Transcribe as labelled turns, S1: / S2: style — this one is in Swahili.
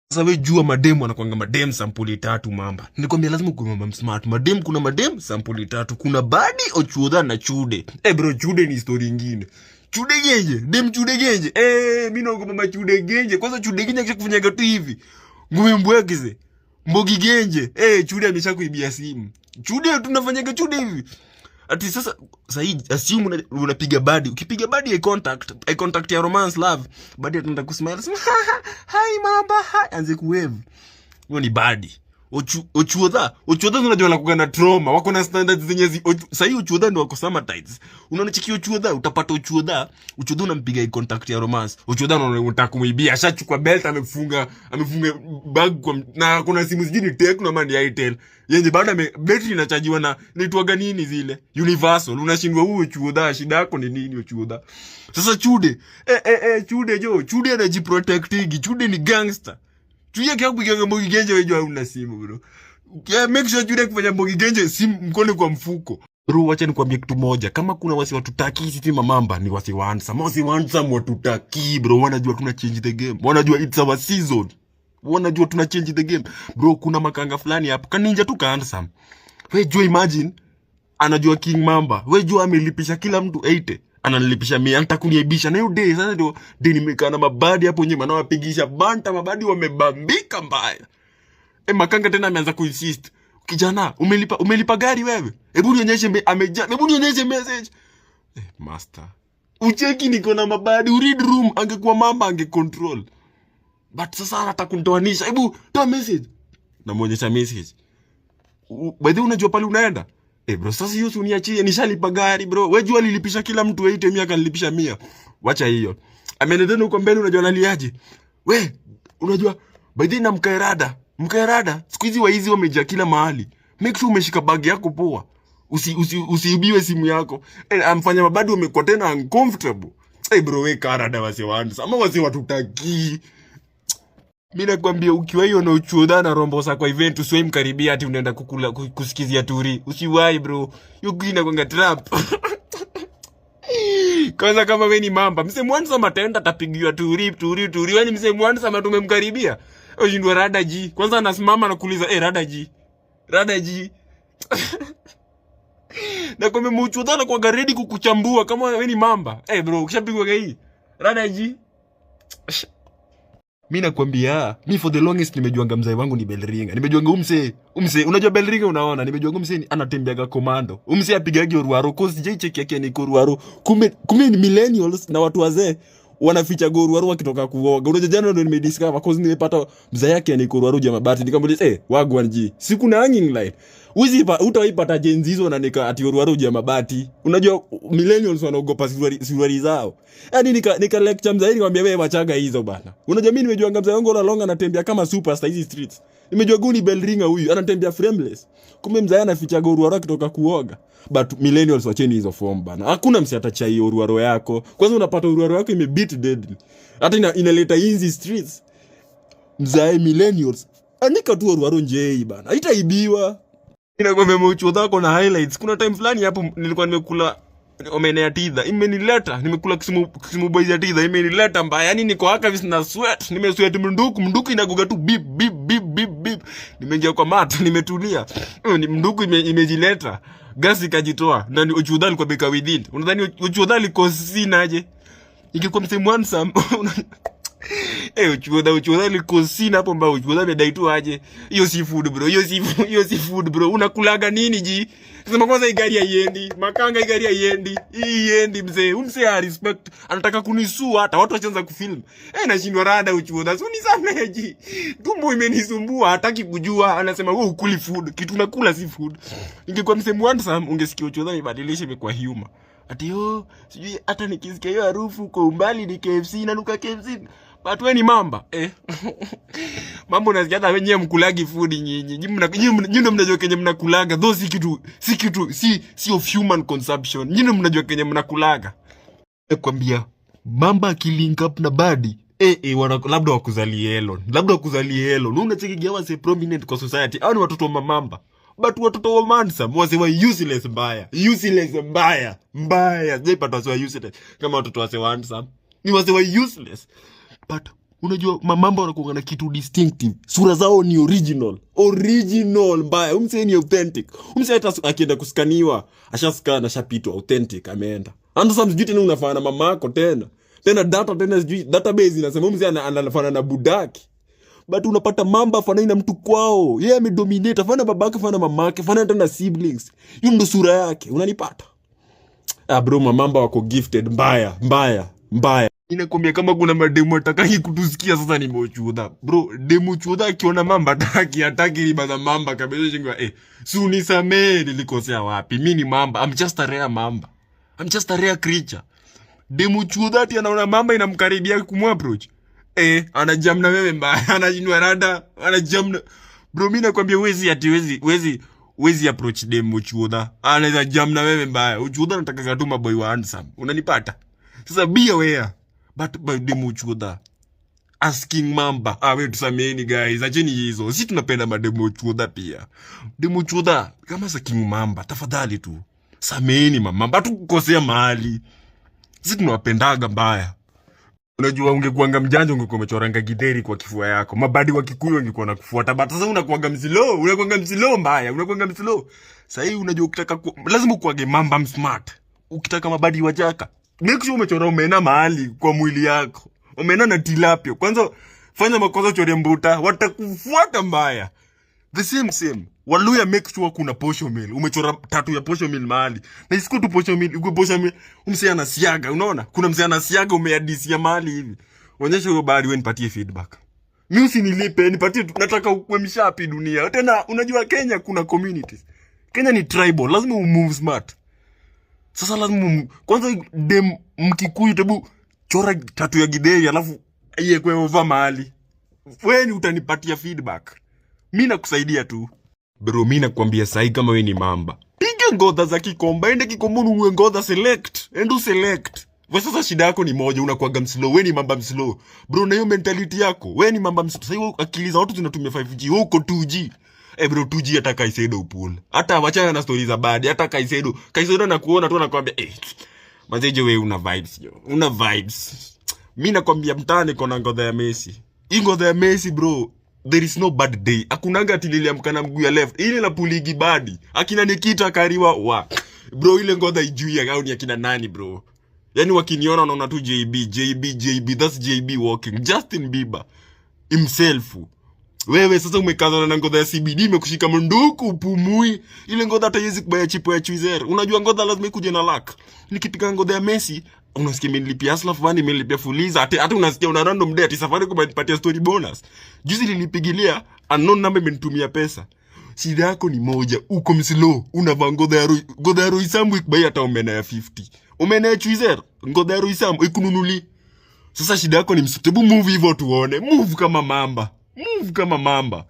S1: Sasa we jua mademu anakwanga madem sampuli tatu mamba. Nilikwambia lazima kuwe mamba smart. Madem, kuna madem sampuli tatu. Kuna baddie, ochuodha na chude. Eh bro, chude ni story ingine. Chude genje, dem chude genje. Eh, mimi naogopa machude genje. Kwanza chude genje akishakufanyaga tu hivi. Ngume mbwekeze. Mbogi genje. Eh, chude ameshakuibia simu. Chude tunafanyaga chude hivi. Ati sasa sahi assume unapiga baddie. Ukipiga baddie eye contact ya romance love. Baddie ataenda kusmile. Sema, "Hi mamba, hi." Anze kuwave. Hiyo ni baddie. Ochuodha, ochuodha unajua wanakuwa na trauma, wako na standards zenye sahi ochuodha ndio wako summertides. Unaona chiki ochuodha, utapata ochuodha, ochuodha unampiga eye contact ya romance. Ochuodha unaona unataka kumuibia, ashachukua belt amefunga bag kwa na kuna simu sijui ni Tecno ama ni Itel. Yenye bado battery inachajiwa na inaitwaga nini zile? Universal. Unashindwa huyu ochuodha, shida yako ni nini ochuodha? Sasa chude, chude jo, chude anajiprotectigi, chude ni gangster. Chude kia kupiga mbogi genje, wewe jua una simu bro. Yeah, make sure chude kufanya mbogi genje simu mkono kwa mfuko. Bro, wacha nikwambie kitu moja. Kama kuna wasi watutaki sisi mamamba ni wasi wa handsome. Wasi wa handsome watutaki bro. Wanajua tuna change the game. Wanajua it's our season. Wanajua tuna change the game. Bro, kuna makanga fulani hapo. Kaninja tu ka handsome. Wewe jua imagine anajua King Mamba. We jua amelipisha kila mtu 80. Ananilipisha 100, anataka kuniaibisha. Na hiyo day sasa ndio day nimekaa na mabaddie hapo nyuma nawapigisha banta, mabaddie wamebambika mbaya. E, makanga tena ameanza kuinsist. "Kijana, umelipa gari wewe? Hebu nionyeshe ameja, hebu nionyeshe message." Eh, master. Ucheki niko na mabaddie, uread room, angekuwa mamba ange control. But sasa anataka kunitoanisha. "Hebu toa message." Namuonyesha message. "By the way unajua pale unaenda?" "Eh bro, sasa hiyo si uniachie, nishalipa gari bro." Wewe jua alilipisha kila mtu 80, 100 akanilipisha 100. Wacha hiyo. Ameenda tena huko mbele, unajua analiaje? "We, unajua by the way na mkae rada. Mkae rada. Siku hizi waizi wamejaa kila mahali. Make sure umeshika bag yako poa. Usiibiwe simu yako." Eh, amfanya mabaddie wamekuwa tena uncomfortable. Eh bro, we kaa rada wasi wanza. Ama wasi watutakii. Mi nakwambia ukiwa hiyo na uchuodha na rombosa kwa event, usiwahi mkaribia ati unaenda kukula kusikizia turi. Usiwahi bro. Hiyo kitu inakuanga trap. Kwanza kama we ni mamba, mse mwanza matenda atapigiwa turi turi turi. Wewe ni mse mwanza tumemkaribia. Ushindwa rada ji. Kwanza anasimama na kuuliza, "Eh, rada ji. Rada ji." Na kwa mchuodha anakuwa ready kukuchambua kama wewe ni mamba. Eh bro, ukishapigwa hii. Rada ji. Mi nakwambia, mi for the longest nimejuanga mzee wangu ni Belringa. Nimejuanga umse, umse, unajua Belringa unaona, nimejuanga umse anatembeaga komando. Umse apigagi oruaro, cause sijai cheki yake ni oruaro. Kumbe ni millennials na watu wazee wanaficha goruaro wakitoka kuoga. Unajua jana ndo nimediscover cause nimepata mzee yake ni oruaro ya mabati. Nikamuuliza, "Eh, wagwan ji. Si kuna hanging light?" Uzi pa utaipata Gen Z hizo wananika ati oruaro ya mabati. Unajua millennials wanaogopa suruali zao. Yaani nika lecture mzee, nikamwambia, "Wewe wachaga hizo bana." Unajua mimi nimejuanga mzee wangu all along anatembea kama superstar hizi streets. Nimejua guni Belringa huyu anatembea frameless. Kumbe mzee anaficha oruaro akitoka kuoga. But millennials, wacheni hizo form bana. Hakuna msi atachai oruaro yako. Kwanza unapata oruaro yako imebeat deadly. Hata inaleta inzi streets. Mzae millennials, anika tu oruaro njei bana. Haitaibiwa. Inakwambia maucho zako na highlights. Kuna time fulani hapo nilikuwa nimekula omena ya tidha imenileta, nimekula Kisumu Boys ya tidha imenileta mbaya, yani niko haka hivi na sweat, nimesweat mnduku mnduku inaguga tu beep beep beep beep beep. Nimeingia kwa mat, nimetulia. Ni mnduku imejileta, gasi ikajitoa na uchuudha alikuwa beka within. Unadhani uchuudha alikuwa sinaje? Ingekuwa msemo handsome. Eh, uchuudha alikosina hapo mbao, uchuudha amedai tu aje. "Hiyo si food bro, hiyo si food bro. Unakulaga nini ji?" Sema kwanza hii gari haiendi. Makanga, hii gari haiendi. Hii iendi mzee. Huyu mzee ha respect. Anataka kunisua hata watu washaanza kufilm. Eh, nashindwa rada uchuudha. So nisamehe ji. Tumbo imenisumbua, hataki kujua. Anasema wewe ukuli food. Kitu unakula si food. Ingekuwa msemo handsome ungesikia uchuudha imebadilisha imekuwa humor. Ati yo, sijui hata nikisikia hiyo harufu kwa umbali ni KFC, inanuka KFC. But wewe ni mamba. Eh. Mambo unasikia hata wenyewe mkulagi food nyinyi. Nyinyi ndio mnajua kenye mnakulaga. Though si kitu si of human consumption. Nyinyi ndio mnajua kenye mnakulaga. Nakwambia mamba akilink up na baddie, labda wakuzalie Elon. Labda wakuzalie Elon. Wewe unacheki gawa wase prominent kwa society. Hao ni watoto wa mamamba. But watoto wa mansa wase wa useless mbaya. Useless mbaya. Mbaya. Sijaipata wase wa useless kama watoto wase wa handsome. Ni wase wa useless. But Unajua mamamba wanakuanga na kitu distinctive. Sura zao ni original. Original mbaya. Umse ni authentic. Umse hata akienda kuskaniwa, ashascan, ashapitwa authentic, ameenda. Hata sasa sijui tena unafanana na mamako tena. Tena data tena sijui database inasema umse anafanana na budaki. But unapata mamba afanani na mtu kwao. Yeye amedominate, afana babake, afana mamake, afana hata na siblings. Hiyo ndo sura yake. Unanipata? Ah bro, mamamba wako gifted mbaya, mbaya, mbaya. Inakwambia kama kuna mademu atakaki kutusikia sasa ni mochudha. Bro, demu chudha akiona mamba ataki, ataki riba za mamba kabisa shingwa, eh, si unisamee nilikosea wapi? Mi ni mamba. I'm just a rare mamba. I'm just a rare creature. Demu chudha ati anaona mamba inamkaribia kumapproach. Eh, anajam na wewe mbaya, anajinua rada, anajam na. Bro, mimi nakwambia wezi ati wezi approach demu chudha. Anaweza jam na wewe mbaya. Uchudha anataka tu maboy wa handsome. Unanipata? Sasa be aware. But demu chudha asking mamba, ah, wewe tusameheni guys, acheni hizo. Sisi tunapenda mademu chudha pia. Demu chudha kama sa king mamba, tafadhali tu sameheni mamamba, hatukukosea mahali. Sisi tunawapendaga mbaya. Unajua ungekuanga mjanja ungekuwa umechoranga githeri kwa kifua yako. Mabadi wa Kikuyu wangekuwa nakufuata. But sasa unakuanga mslow, unakuanga mslow mbaya, unakuanga mslow. Sasa hii unajua ukitaka lazima ukuage mamba smart. Ukitaka mabadi wa jaka, make sure umechora omena mahali kwa mwili yako. Omena na tilapia. Kwanza fanya makosa uchore mbuta, watakufuata mbaya. The same same. Waluya, make sure kuna posho mill. Umechora tattoo ya posho mill mahali. Na isiku tu posho mill, ikuwe posho mill. Umsee anasiaga, unaona? Kuna msee anasiaga umeadisia mahali hivi. Onyesha huyo bari wewe, nipatie feedback. Mimi usinilipe, nipatie tu, nataka ukue mshapi dunia. Tena unajua Kenya kuna communities. Kenya ni tribal, lazima umove smart. Sasa lazima kwanza dem Mkikuyu, tebu chora tattoo ya githeri alafu iwekwe over mahali. Wewe ni utanipatia feedback. Mi nakusaidia tu. Bro, mi nakwambia sahi kama we ni mamba, piga ngodha za Kikomba, ende Kikomba ununue ngodha select, endo select. We sasa shida yako ni moja, unakuwaga mslow, we ni mamba mslow. Bro, na hiyo mentality yako, we ni mamba mslow. Sasa hiyo akili za watu zinatumia 5G, wewe uko 2G. Eh bro, 2G hata Kaisedo pull. Hata wachana na stories za badi, hata Kaisedo. Kaisedo anakuona tu anakuambia, "Eh, manzeje wewe una vibes jo. Una vibes." Mi nakwambia mtaani kona ngodha ya Messi. Hii ngodha ya Messi bro, there is no bad day. Hakunanga ati niliamka na mguu ya left. Ile na puligi badi. Akina Nikita Kariwa wa. Bro, ile ngodha ijui au ni akina nani bro. Yaani wakiniona wanaona tu JB, JB, JB, that's JB walking. Justin Bieber himself. Wewe sasa umekazana na ngodha ya CBD imekushika munduku upumui. Ile ngodha hata haiwezi kubaya chipo ya Chwizer. Unajua ngodha lazima ikuje na luck. Nikipiga ngodha ya Messi, unasikia imenilipia Hustler Fund, imenilipia Fuliza, hata unasikia una random day ati Safaricom imenipatia story bonus. Juzi nilipigilia unknown number imenitumia pesa. Shida yako ni moja, uko mslow, unavaa ngodha ya ngodha ya Roysambu ikubai hata omena ya 50. Omena ya Chwizer, ngodha ya Roysambu ikununuli. Sasa shida yako ni msu. Hebu move hivyo tuone. Move kama mamba. Move kama mamba.